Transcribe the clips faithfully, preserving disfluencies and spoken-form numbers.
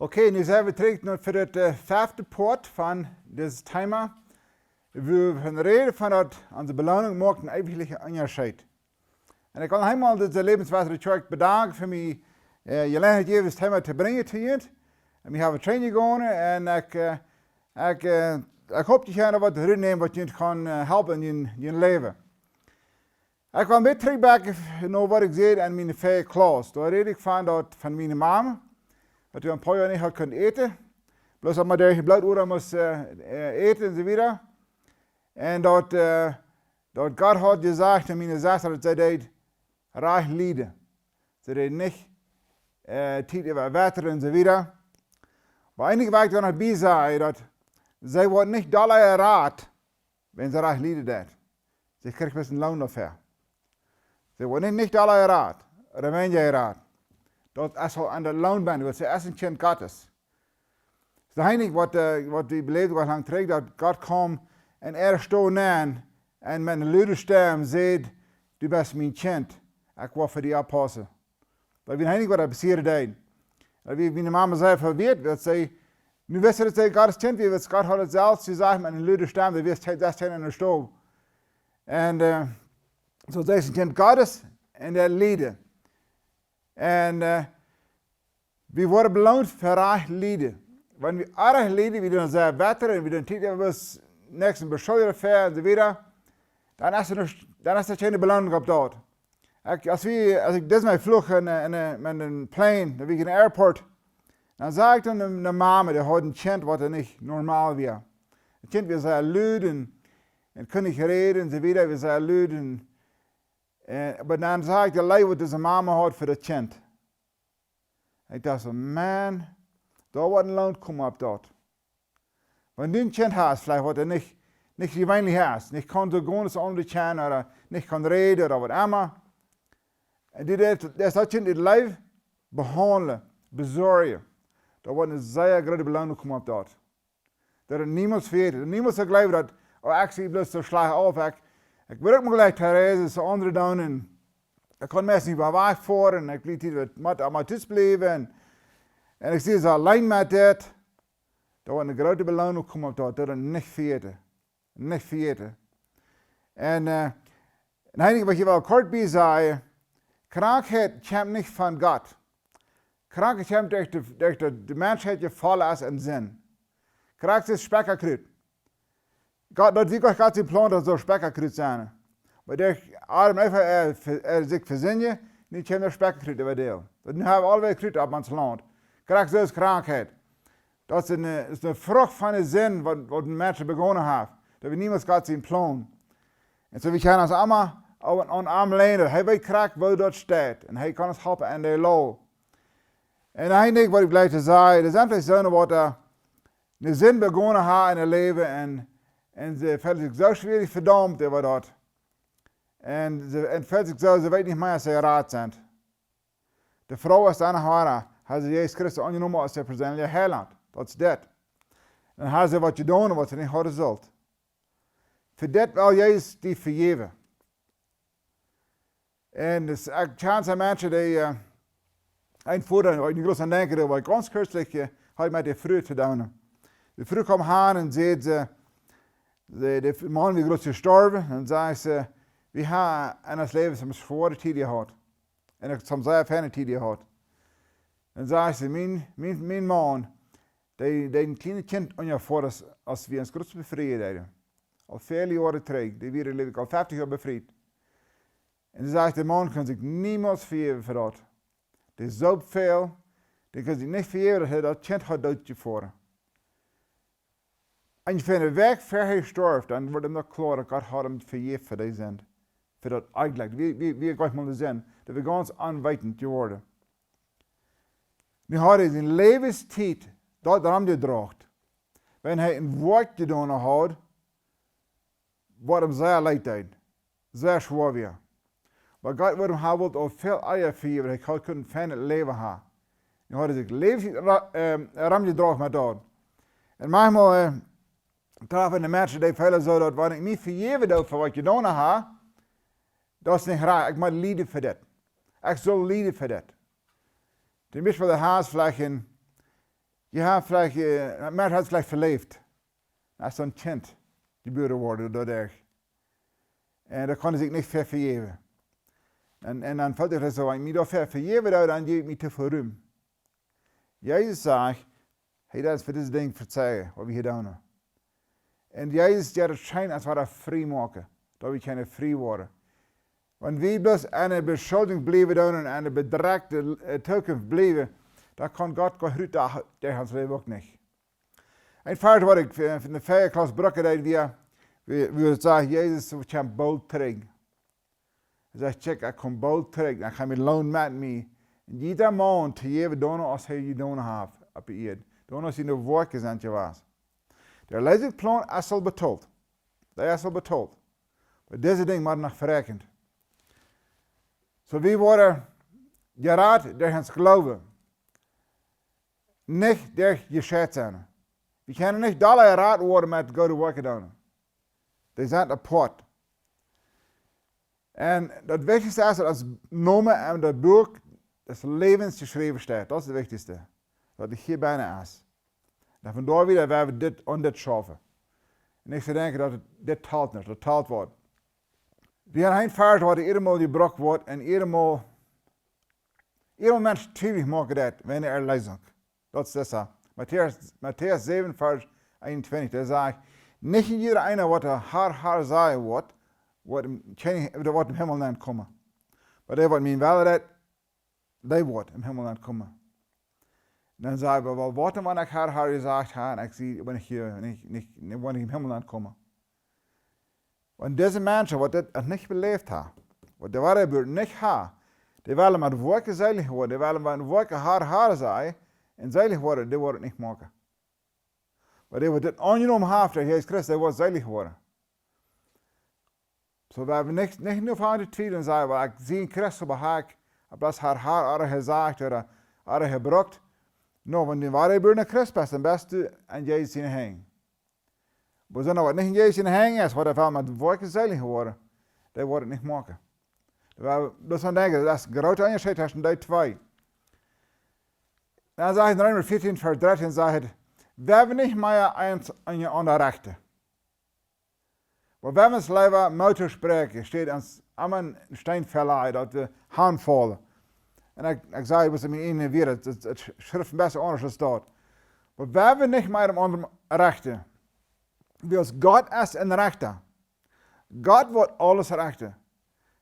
Okay, nu sent wie trigj no fa daut, äh, fefte Poat von dit Thema. Wie woaren räden von daut onse Beloonunk moakt een eewjen Unjascheet. Un ekj well noch eemol dise Läwenswota Kjoakj bedanken fa mie, äh, Jeläajenheit jäwen dit Thema to brinjen to junt. Un wie haben trainen jegonen un ekj, äh, ekj, äh, ekj hop, jie kjennen waut rutnämen waut junt kaun, äh, halpen en jun, jun Läwen. Ekj well met trigj backe no waut ekj säd en miene väaje Klauss. Doa räd ekj von daut, von miene Mame, daut wie een poa Joa nich haud kunt äten. Bloos daut wie derch de Bloododa musten, äh, äh, äten un soo wieda. Un daut, äh, daut Gott haud jesajcht to miene Sesta, daut see deed rajcht lieden. See deed nich, äh, Tiet äwa Wetter un soo wieda. Oba eent waut ekj doa noch bie saj, daut see woat nich dolla jerat, wan see rajcht lieden deed. See kjricht bloos een Loon doafäa. See woat nich, nich dolla jerat, ooda weinja jerat. Daut es aul aun de Loon bennen, wiels see es een Kjint Gottes. Daut es eent waut, äh, waut wie beläwden, waut lang trigj, daut Gott kjeem en äare Stow nenn un met eene lude Stemm säd: "Du best mien Kjint. Ekj woa fa die oppaussen." Daut wia eent waut doa passieren deed. Daut wia, miene Mame sea vewundat, daut see, nu wist see, daut see Gott sien Kjint wia, wiels Gott haud daut selfst jesajcht met eene lude Stemm, doa wia see, daut see enne Stow. Un, äh, soo see es een Kjint Gottes un dee lieed. Un, äh, wie woaren beloont fa rajcht lieden. Wan wie oajch lieden, wie dan sea Wetter un wie dan Tiet äwa bloos näakjsten beschuljen fa un soo wieda, dan es doa noch, dan es doa kjeene Beloonunk opp daut. Ekj, aus wie, aus ekj dit Mol fluach en, en, en, met een Plane, dan wia ekj en Airport, dan sach ekj doa eene, eene Mame, dee haud een Kjint waut nich normal wia. Daut Kjint wia sea lud un, un kunn nich räden un soo wieda, wia sea lud un, un, oba dan sach ekj de Leew waut dise Mame haud fa daut Kjint. Ekj docht soo: "Maun, doa woat een Loon komen opp daut." Wan du een Kjint hast, veleicht waut nich, nich jeweenlich es, nich kaun soo gaunz aundre kjanen ooda nich kaun räden ooda waut emma. Un du deist, deist daut Kjint met Leew behaundlen, besorjen, doa woat eene sea groote Beloonunk komen opp daut. Daut es niemols vejäten. Niemols soo jleewen daut, oh, ekj sie bloos soo schlajcht auf, ekj, ekj woa uk mau jlikj Therese, soo aundre doonen. Ekj kaun meist nich mea wajchfoaren, ekj blief hia met, met, met tus bliewen. Un ekj sie soo auleen met dit. Doa woat eene groote Beloonunk komen opp daut, daut es nich vejäten. Nich vejäten. Un, äh, un eent waut ekj well kort bie sajen, Krankheit kjemt nich von Gott. Krankheit kjemt derch de, derch de, de Menschheit jefollen es en Sind. Krakjt soo aus Spekjakrut. Gott, daut wia Gott sien Plon, daut sull Spekjakrut sennen. Oba derch Adam un Eva, äh, ve-, äh, sikj vesindjen, nu kjeem daut Spekjakrut äwa de Ieed. Daut nu hab wie aulawäajen Krut opp ons Launt. Krakjt soo es Krankheit. Daut es eene, es eene Frucht von de Sind, waut, waut een Mensch begonen haft. Daut wia niemols Gott sien Plon. Un soo, wie kjennen ons emma aun, aun am leenen. Hee weet krakjt, woo daut steit. Un hee kaun ons halpen en de Loag. Un eent waut ekj jlikj to sajen, doa sent veleicht soone waut, äh, eene Sind begonen haben en äa Läwen un, un see feelen sikj soo schwierich vedaumt äwa daut. Un see, un feelen sikj soo, see weeten nich mea aus see jerat sent. De Froag es dan, haben see Jesus Christus aunjenomen aus äa perseenelja Heilaunt? Daut es dit. Dan haben see waut jedonen, waut see nich hauden sullt. Fa dit well Jesus die vejäwen. Un daut es, ekj kjan soone Menschen, dee, äh, een Voda, waut ekj nich groot aun denkj, dee wia gaunz kjartlich, äh, haud met de Fru to doonen. De Fru kjeem han un säd see, de, de Maun wia krakjt jestorwen, un säd see: "Wie haben en ons Läwen eene schwoare Tiet jehaut. Un ekj hab sea feine Tiet jehaut." Un säd see: "Mien, mien, mien Maun, dee, dee een kjlienet Kjint unja Voda, aus wie ons krakjt befrieen deeden. Aul väle Joaren trigj, dee wia, jleew ekj, aul feftich Joa befriet." Un see sajcht, de Maun kunn sikj niemols vejäwen fa daut. Dee soopt väl, dee kunn sikj nich vejäwen, daut hee daut Kjint haud dootjefoaren. Onjefäa eene Wäakj ver hee storf, dan wort am daut kloa, daut Gott haud am vejäft fa dee Sind. Fa daut Onjlekj. Wia, wia, wia jlikj mol de Sind. Daut wia gaunz onweetend jeworden. Nu haud hee siene Läwenstiet doamet romjedroagen. Wan hee een Wuat jedonen haud, waut am sea leet deed, sea schwoa wia. Oba Gott wudd am, hee wull am väl ea vejäwen, hee kunn, kunn een feinet Läwen haben. Nu haud hee siene Läwenstiet ro-, ähm, romjedroagen met daut. Un maunchmol, äh, trafen de Menschen, dee feelen soo, daut wan ekj mie vejäwen doo fa waut ekj jedonen hab, daut es nich rajcht, ekj mott lieden fa dit. Ekj saul lieden fa dit. Toom Biespel, du hast veleicht een, Jie haben veleicht, äh, een Mensch haft veleicht veläft. Aus soon Kjint jebuaren worden doaderch. Un daut kunn sikj nich ver-, vejäwen. Un, un dan felt sikj soo, wan ekj mie doa ver-, vejäwen doo, dan jeef ekj mie too väl Rum. Jesus sajcht, hee, daut es fa dise Dinja vezeien, waut wie hia doonen. Un Jesus deed daut scheen, aus wia hee frie moaken, daut wie kjennen frie woaren. Wan wie bloos aun de Beschuldjunk bliewen doonen un aun de bedrekjte, äh, Zukunft bliewen, dan kaun Gott goanich rut derch, derch ons Läwen uk nich. Een Varsch, waut ekj, äh, en de Väaje Klauss brucken deed, wia, wia, wia daut sajcht, Jesus kjemt boolt trigj. Hee sajcht: "Kjikj, ekj kom boolt trigj, dan kjemt mien Loon met mie. Un jieda Maun to jäwen, doano aus hee jedonen haft opp de Ieed. Doano aus siene Woakjen sent jewast." De Erlösungsplon es aul betolt. Dee es aul betolt. Oba dise Dinja motten noch verekjent. Soo, wie woaren jerat derch ons Gloowen, nich derch jescheit sennen. Wie kjennen nich dolla jerat woaren met goode Woakjen doonen. Dee sent apoat. Un daut Wichtichste es, daut ons Nomen en daut Buak des Läwens jeschräwen steit. Daut es daut Wichtichste. Daut hee hia bennen es. Dan von doa wieda woa wie dit un dit schaufen. Un nich soo denkjen, daut et, dit talt nich, daut talt woat. Wie haben een Varsch, waut hia emol jebrukt woat un emol, emol Menschen twiewlich moaken deit, wäajen de Erlösung. Daut es disa. Matäus, Matäus säwen, Varsch eenuntwintich, doa sajcht: "Nich jieda eena, waut Herr, Herr sajen woat, woat em Kjennichrikj, woat em Himmel nenkomen. Oba dee, waut mienen Wellen deit, dee woat em Himmel nenkomen." Dan saj wie: "Well, waut dan, wan ekj Herr, Herr jesajcht hab, un ekj sie, oba nich hia, nich, nich, nich, woa nich em Himmel nenkomen?" Wan dise Menschen, waut dit noch nich beläft haben, waut de woare Jeburt nich haben, dee wellen met Woakjen seelich woaren, dee wellen met Woakjen Herr, Herr sajen un seelich woaren, dee woaren et nich moaken. Oba dee, waut dit aunjenomen haft, daut Jesus Christus, dee woat seelich woaren. Soo, wie haben nich, nich nu von de Twiewel sajen, wiels ekj sie een Christ, oba ekj hab bloos Herr, Herr, Herr jesajcht ooda Herr, Herr jebrukt. No, wan du een woara jebuarna Christ best, dan best du en Jesus siene Henj. Besonda waut nich en Jesus siene Henj es, waut well met Woakjen seelich woaren, dee woat et nich moaken. Wie, daut es een Dinkj, daut es een groota Unjascheet tweschen dee twee. Dan sajcht en Reema vieetieen, Varsch dartieen, sajcht et: "Wie woaren nich mea eent eenen aundren rechten. Oba wie woaren ons leewa Moot toospräakjen, staut ons emma een Steen väaliejen, daut wie hanfaulen." Un ekj, ekj saj, waut ekj mie enn wia, et, et, et schrift een bät aundasch aus daut. Oba wie woaren nich mea eent dän aundren rechten. Wiels Gott es een Rechta. Gott woat aules rechten.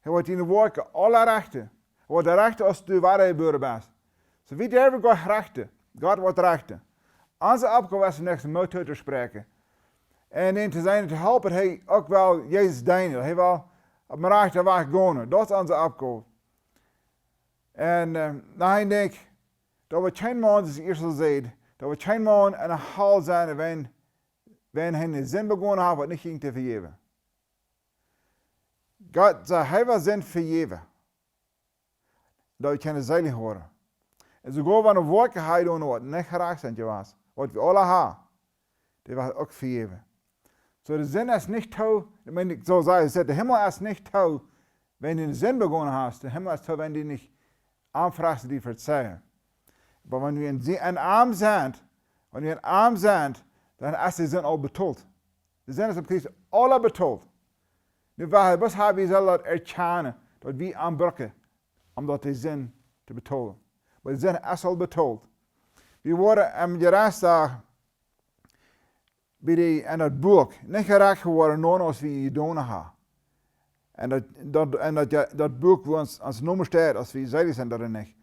Hee woat diene Woakjen aula rechten. Hee woat rechten, aus du woara jebuaren best. Soo, wie derwen Gott rechten. Gott woat rechten. Onse Oppgow es nich, Moot toospräakjen. Un am to sennen, to halpen, daut hee uk well Jesus deenen. Hee well opp dän rajchten Wajch gonen. Daut es onse Oppgow. Un, äh, dan denkj ekj, daut woat kjeen Maun, soo aus ekj ieescht aul säd, daut woat kjeen Maun enne Hal sennen, wan, wan hee eene Sind begonen haft, waut nich jinkj to vejäwen. Gott säd, hee woat Sind vejäwen. Daut wie kjennen seelich woaren. Un soogoa wan wie Woakjen haben doonen, waut nich rajcht sent jewast, waut wie aula haben, dee woat uk vejäwen. Soo, de Sind es nich too, ekj meen, ekj saul sajen, de Himmel es nich too, wan du eene Sind begonen hast, de Himmel es too, wan du nich aunfangst, die vezeien. Oba wan wie en, en am sent, wan wie en am sent, dan es de Sind aul betolt. De Sind es aum Kjriez aula betolt. Nu, waut hee, waut hee, wie sellen daut erkjanen, daut wie am brucken, om daut de Sind to betolen. Oba de Sind es aul betolt. Wie woaren aum Jerechtstag bie de, en daut Buak, nich jerajcht woaren, no aus wie jedonen haben. Un daut, daut, un daut, jo, daut Buak, wua ons, ons Nomen steit, aus wie seelich sent ooda nich.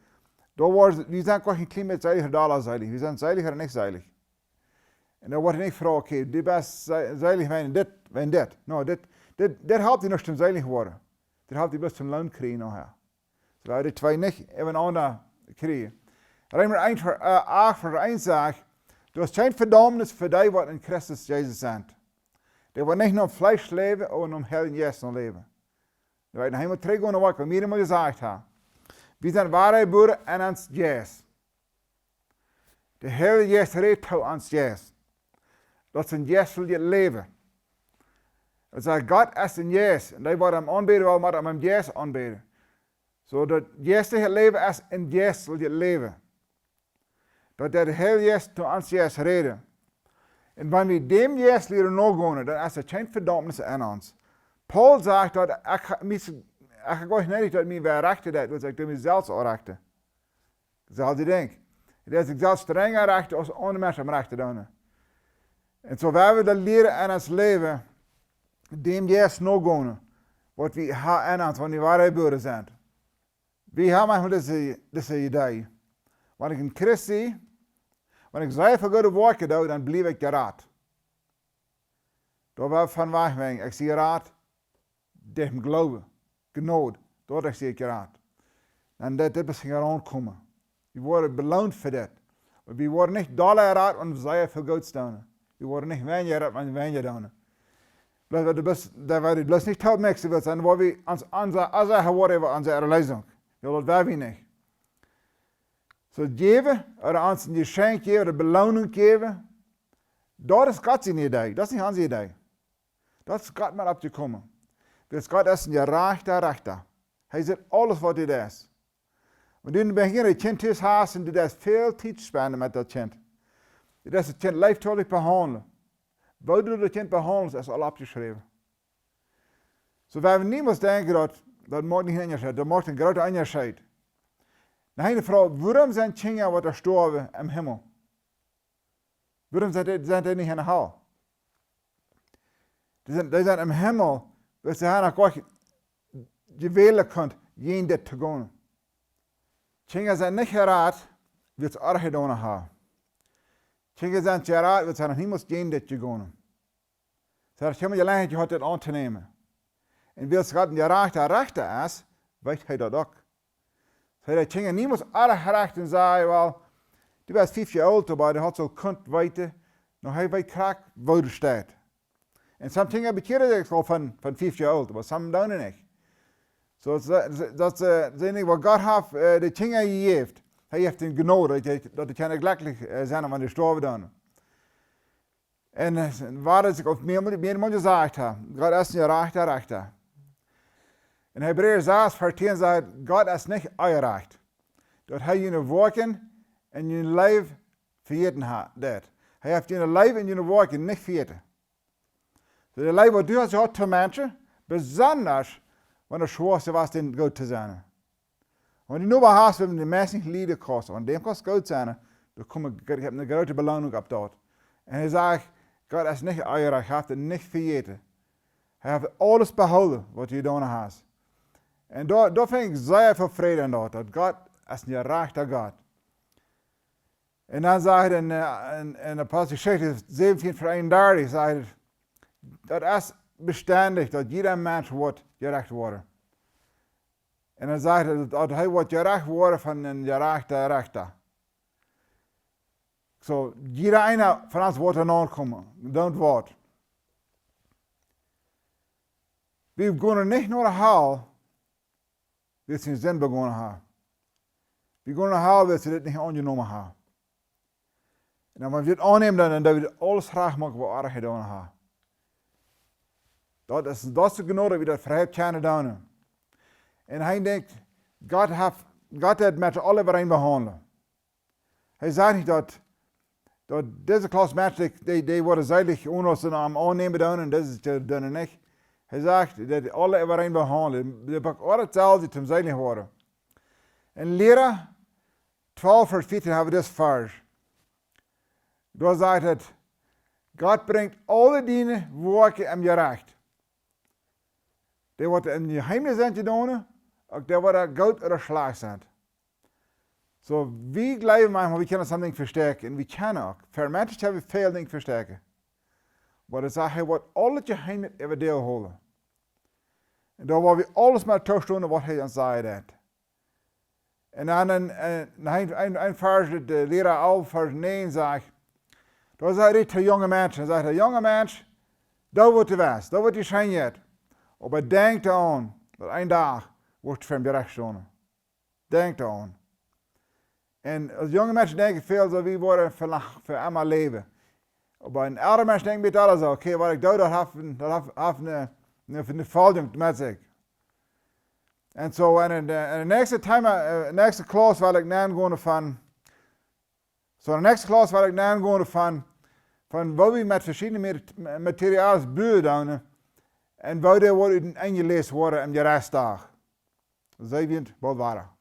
Doa woat, wie sent doch een kjlien bät seelicha, dolla seelich. Wie sent seelich ooda nich seelich. Un dan woat nich jefroacht, okay, du best se-, seelich wäajen dit, wäajen dit. No, dit, dit, dit halpt die nich toom seelich woaren. Dit halpt die bloos toom Loon kjrieen nohäa. Soo, wie de twee nich äwarenaunda kjrieen. Reema eent Varsch, äh, acht Varsch eent sajcht: "Doa es kjeen Vedaumnis fa dee, waut en Christus Jesus sent. Dee waut nich nom Fleesch läwen, oba nom Heiljen Jeist läwen." Wie woaren noch eemol trigjgonen, waut ekj mea jesajcht hab. Wie sent woara jebuaren en ons Jeist. De Heilje Jeist rät too ons Jeist. Daut es een jeistlichet Läwen. Daut sajcht, Gott es een Jeist. Un dee, waut am aunbäden well, mott am em Jeist aunbäden. Soo, daut jeistliche Läwen es een jeistlichet Läwen. Daut de Heilje Jeist to ons räden. Un wan wie däm Jeist lieren nogonen, dan es doa kjeene Vedaumnis aun ons. Paulus sajcht daut, ekj, ha- mis- ekj hab goanich needich daut mie wäa rajcht deit, wiels ekj doo mie selfst aul rajcht. Selwje Dinkj. Daut es sikj selfst strenja rajcht aus aundre Menschen am rajcht doonen. Un soo woa wie daut lieren aun ons Läwen, däm Jeist nogonen, waut wie ha aun ons, wan wie woare Buaren sent. Wie haben maunchmol dise, dise Idee. Wan ekj een Christ sie, wan ekj sea väl goode Woakjen doo, dan bliew ekj jerat. Doa woa ekj von wajch, wan ekj sie jerat, derch dän Gloowen, Jnod, doaderch sie ekj jerat. Dan daut, daut es hia aunkomen. Wie woaren beloont fa dit. Oba wie woaren nich dolla jerat, wan wie sea väl Goots doonen. Wie woaren nich weinja jerat, wan wie weinja doonen. Bloos, daut es, daut woa wie bloos nich toop moaken, wiels dan woa wie ons, onse, onse Herr woaren äwa onse Erlösung. Jo, daut woa wie nich. Soo jäwen, ooda ons een Jeschenkj jäwen, ooda Beloonunk jäwen, daut es Gott siene Idee, daut es nich onse Idee. Daut es Gott met oppjekomen. Wiels Gott es een jerajchta Rechta. Hee sitt aules, waut du deist. Wan du een Kjint hast un du deist väl Tiet spenden met daut Kjint, du deist daut Kjint leeftolich behaundlen. Woo du daut Kjint behaundelst, es aul oppjeschräwen. Soo woa wie niemols denkjen, daut, daut moakt nich een Unjascheet, daut moakt een groota Unjascheet. Dan eene Froag, wuarom sent Kjinja, waut doa stoawen, em Himmel? Wuarom sent dee, sent dee nich enne Hal? Dee sent, dee sent em Himmel, wiels see haben noch goanich jewält kunt, jäajen dit to gonen. Kjinja sent nich jerat, wiels see Oajet jedonen haben. Kjinja sent jerat, wiels see noch niemols jäajen dit jegonen. See haben kjeene Jeläajenheit jehaut, dit auntonämen. Un wiels Gott een jerajchta Rechta es, weet hee daut uk. Hee deit Kjinja niemols aunrechten un sajen, well, du best fief Joa oolt, oba dee haud soo kunt weeten, nu hee weet krakjt, woo du steist. Un some Kjinja bekjieren sikj aul von, von fief Joa oolt, oba some doonen nich. Soo, daut, daut, daut, äh, sent nich, waut Gott haft, äh, de Kjinja jejäft. Hee jeft an Jnod, daut dee, daut dee kjennen jlekjlich, äh, sennen, wan dee stoawen doonen. Un, äh, woa sikj uk mea, mea, mea jesajcht haben, Gott es een jerajchta Rechta. En Hebräa sas, Varsch tieen sajcht, Gott es nich onjerajcht, daut hee june Woakjen en jun Läwen vejäten ha-, deit. Hee haft june Läwen en june Woakjen nich vejäten. Soo, de Leew, waut du hast jehaut to Menschen, besonda wan daut schwoa es, waut dän goot to sennen. Wan du nu hast, waut de Menschen nich lieden kaust, wan däm kaust goot sennen, dan kjemt, ekj hab eene groote Beloonunk opp daut. Un hee sajcht, Gott es nich onjerajcht, hee haft et nich vejäten. Hee haft aules behoolen, waut du jedonen hast. Un doa, doa finj ekj sea väl Fräd en daut, daut Gott es een jerajchta Gott. Un dan sajcht et en, äh, en, en Aposteljeschicht säwentieen, Varsch eenundartich, sajcht et, daut es bestendich, daut jieda Mensch woat jerecht woaren. Un dan sajcht et, daut hee woat jerecht woaren von een jerajchta Rechta. Soo, jieda eena von ons woat doa aunkomen, don't worry. Wie gonen nich no de Hal, wiels wie Sind begonen haben. Wie gonen no de Hal, wiels wie dit nich aunjenomen haben. Un wan wie dit aunnämen, dan, dan doo wie aules rajcht moaken, waut wie jedonen haben. Daut es, daut es de Jnod, daut wie daut fa Gott kjennen doonen. Un hee denkjt, Gott haft, Gott haft met aule äwareen behaundelt. Hee sajcht nich daut, daut dise Klauss Menschen, dee, dee, dee woaren seelich, wan see am aunnämen doonen, un dise doonen nich. Hee sajcht, daut aule äwareen behaundelt. Dee brucken aule selfst toom seelich woaren. En Liera twalf, Varsch vieetieen haben wie dit Varsch. Doa sajcht et, Gott brinjt aule diene Woakjen em Jerecht. Dee, waut em Jeheemnis sent jedonen, uk dee, waut goot ooda schlajcht sent. Soo, wie jleewen maunchmol, wie kjennen something vestäakjen, un wie kjennen uk. Fa Menschen kjenn wie väl Dinja vestäakjen. Oba daut sajcht, hee woat aule Jeheemnis äwa die hoolen. Un doa woa wie aules met toostonen, waut hee ons sajen deit. Un dan en, en, en, en, en Varsch, de Liera alf, Varsch näajen sajcht, doa sajcht hee to junge Menschen, sajcht hee, junge Mensch, doo waut du west, doo waut die scheen jeit. Oba denkj doaraun, daut een Dach woascht du fa am jerecht stonen. Denkj doaraun. Un aus junge Menschen denkj ekj väl soo, wie woaren fa, fa emma läwen. Oba een elra Mensch denkjt mie daut soo, okay, waut ekj doo, daut haft, daut haft, haft eene, eene, eene Folje met sikj. Un soo, en, en, en de näakjste Thema, äh, näakjste Klauss well ekj nenngonen von, So, de näakjste Klauss well ekj nogonen von, von woo wie met veschiedne Mer-, Materials buen doonen un woo dee woaren uteneen jeläst woaren em Jerechtsdach. See wie boolt wada.